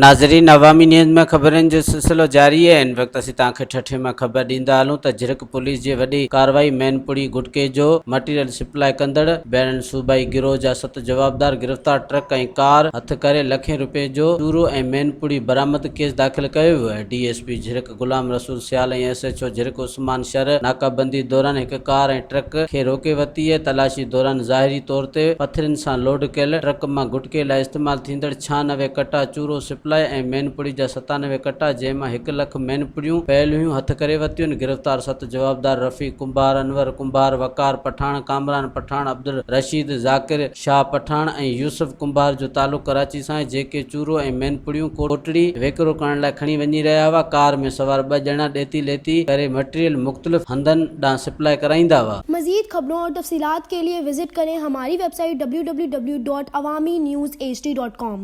ناظرين عوامي نيوز ۾ خبرن جو سلسلو جاري آهي هن وقت اسين توهان کي ٺٽي مان خبر ڏيندا هلون ته جھرڪ پوليس جي وڏي ڪارروائي مين پڙي گٽڪي جو مٽيريل سپلاء ڪندڙ بين الصوبائي گروهه جا ست جوابدار گرفتار ٽرڪ ۽ ڪار هٿ ڪري لکين روپين جو چورو ۽ مين پڙي برآمد ڪيس داخل ڪيو ويو آهي D S P Jhirk Ghulam Rasool Sial ۽ S H O Jhirk Usman Shar ناڪابندي دوران هڪ ڪار ۽ ٽرڪ کي روڪي ورتي ۽ تلاشي دوران ظاهري طور تي پٿرين سان لوڊ ڪيل ٽرڪ مان گٽڪي لاء استعمال ٿيندڙ 96 ڪٽا چورو سپلائي ۽ مين پڙي جا 97 ڪٽا جنهن مان هڪ لک مين پڙيون پيل هيون هٿ ڪري ورتيون گرفتار ست جوابدار رفيع ڪنڀار، انور ڪنڀار، وقار پٺاڻ، ڪامران پٺاڻ، عبدالرشيد، ذاڪر شاهه پٺاڻ ۽ يوسف ڪنڀار جو تعلق ڪراچي سان آهي، جيڪي چورو ۽ مين پڙيون ڪوٽڙي ويڪرو ڪرڻ لاء کڻي وڃي رهيا هئا، ڪار ۾ سوار ٻه ڄڻا ڏيتي ليتي ڪري مٽيريل مختلف هنڌن ڏانهن سپلاء ڪرائيندا هئا. مزيد خبرون اور تفصيلات کے لئے وزٽ ڪرين ھماري web site www.awamiNewsHD.com.